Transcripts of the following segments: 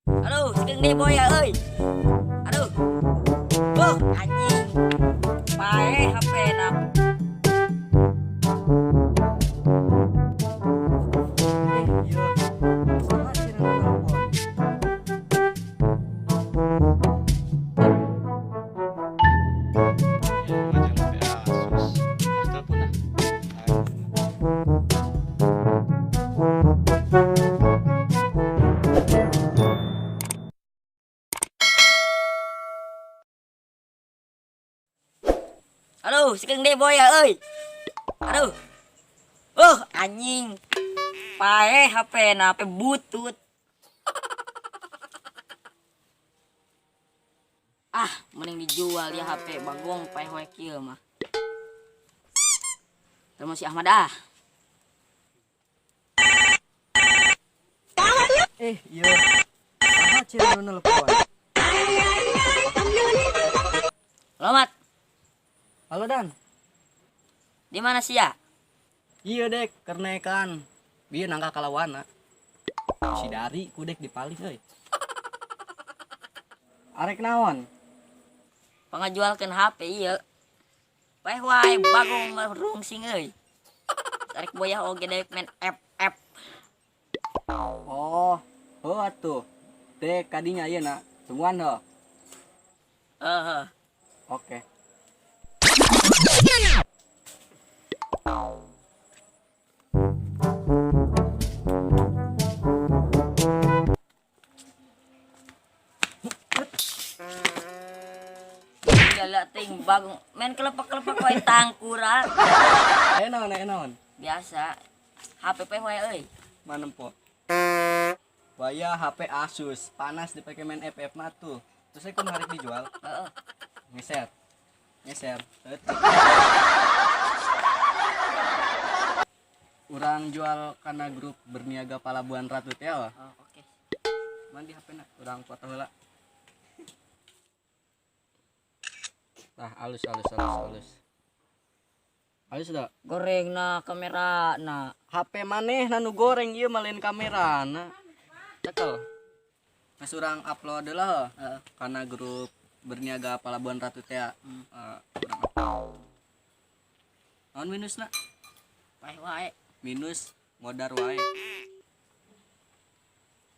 Aduh, sakeung deui boya euy. Aduh. Oh, anjing. Paeh HP na. Iya. Saha sih nu nelpon? Ya, ngajual HP Asus. Ah, telepon ah. Ayo. Aduh, sakeung deui boya euy. Aduh. Oh, anjing. Paeh HP na, HP butut. Ah, mending dijual ya HP bagong paeh wae kieu mah. Terus si Ahmad ah. Eh, iya. Saha cenah nu nelpon? Halo, Mat. Halo Dan. Di mana sih ya? Iya dek, kernekan. Bieu nangka kalawana. Si dari ku dek dipaling euy. Arek naon? Pangajualkeun HP ieu. Paeh wae bagong mah rungsing euy. Arek boyah oge dewek main F F. Oh, heuh atuh. Dek kadinya ieu na. Tungguan heuh. Heeh. Oke. Gala ting bagong main kelepak-kelepak wae tangkurak. Aya naon, aya naon? Biasa. HP paeh wae euy. Manempo. Waya HP Asus, panas dipakai main FF mah tuh. Terus aku harek dijual. Heeh. Ngeser. Ngeser. Leutik. Urang jual kana grup berniaga Palabuhan Ratu teh oh. Oh, oke. Mandi HP na, urang foto heula. Tah, alus alus alus alus. Alus da. Goreng na kamera na. HP maneh na nu goreng ieu mah lain kamerana. Cekel. Geus urang upload heula heuh. Heeh. Kana grup berniaga Palabuhan Ratu teh. Urang upload. Naon minusna? Paeh wae. Minus modar wae.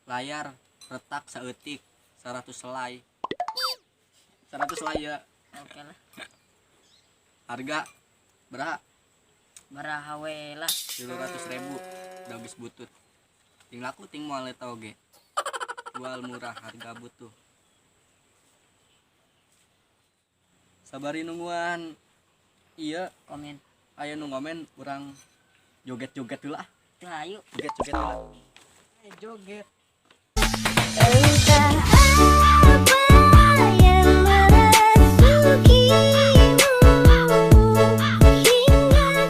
Layar retak saeutik 100 selai. 100 selai ya. Oke lah. Harga berapa? Baraha we lah. 300.000. Udah geus butut. Ting laku ting moal eta oge. Jual murah harga butuh. Sabari nungguan ieu Komen. Aya nu ngomen urang joget-joget heula ah. Tuh ayo. Joget-joget heula. Joget. Entah apa yang merasukimu hingga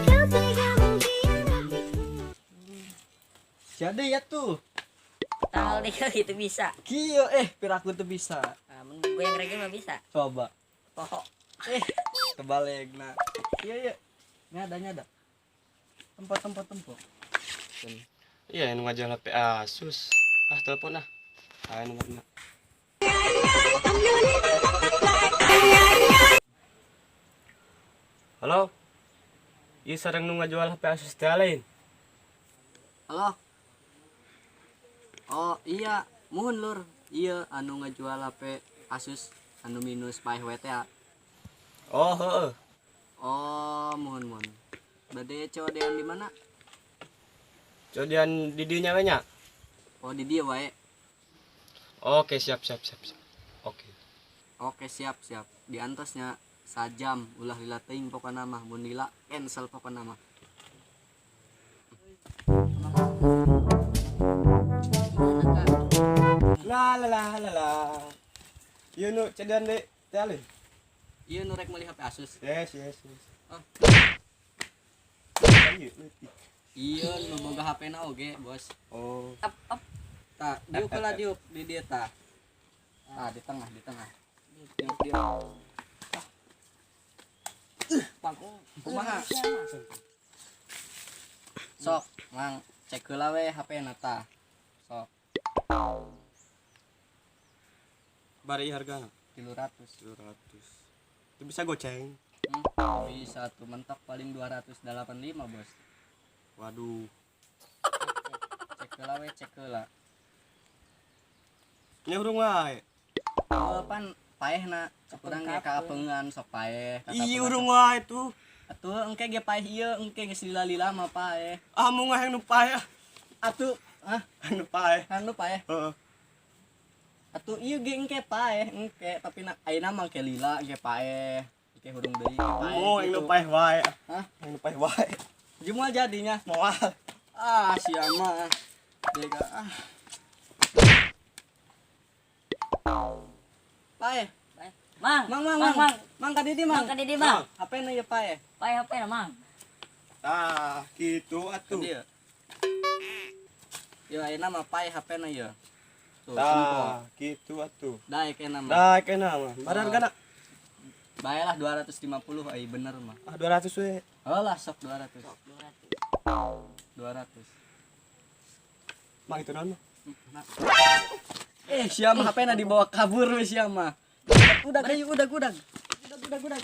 kau tega mengkhianatiku. Jadi ya tuh. Tal deh itu bisa. Kieu piraku tuh bisa. Nah, mun goyang reggae mah bisa. Coba. Poho. Kebalikna. Iya iya. Nyada nyada. Tempat tempat tempat. Iya, nu ngajual HP Asus. Ah, telepon ah. Ayo nomorna. Halo. Ieu sareng nu ngajual HP Asus teh lain. Halo. Oh iya, muhun lur. Iya anu ngajual HP Asus anu minus paeh we teh. Oh, heeh. Oh, muhun muhun. Bade codean di mana? Codean di dieu nya we nya? Oh, di dieu wae. Oke, siap siap siap siap. Oke. Oke, siap siap. Di antasnya sajam ulah lila teuing pokona mah, mun lila cancel pokona mah. La la la la la. Ieu nu codean deui teh lain. Ieu nu rek meuli HP Asus. Yes, yes, yes. Oh. Ieu leutik. Iya nu boga HP na oge, Bos. Oh. Up up. Tah, diuk heula diuk di dieu tah. Tah di tengah, di tengah. Diuk diuk. Bagong. Kumaha? Sok, Mang, cek heula we HP na tah. Sok. Bari hargana? 300. 200. Itu bisa goceng. Bisa tuh, mentok paling 285, Bos. Waduh. Cek heula we, cek heula. Nya urung wae. Oh, pan paehna urang ge kaapeungan sok paeh. Ih, urung wae tuh. Atuh engke ge paeh ieu, engke geus lila-lila mah paeh. Ah, mau ngaheng nu paeh ah. Atuh, ah, Nu paeh. kan nu paeh. Heeh. Atuh ieu ge engke paeh, engke tapi na ayeuna mah engke lila engke paeh. Engke hurung deui engke paeh. Oh, yang gitu. nu paeh wae. Hah? Yang nu paeh wae. Jumal jadinya. Moal. Ah, sia mah. Dega ah. Paeh. Mang, Mang, mang, mang. mang, Mang ka didi, Mang. Mang ka didi, Mang. HP na ieu paeh. Paeh HP na, Mang. Tah, gitu atuh. Ka dieu. Yo ayeuna mah paeh HP na ieu. Tuh, sempol. Tah, gitu atuh. Daek enak mah. Dah kena mah. Bari hargana? Bae lah 250 ai bener mah. Ah, 200 we. Oh lah sok 200. 200. 200. Mang itu naon mah? Eh, siapa HP na dibawa kabur we sia mah. Udah kayu, udah, udah. Udah, udah, udah.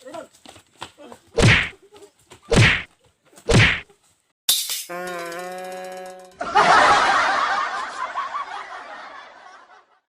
Udah.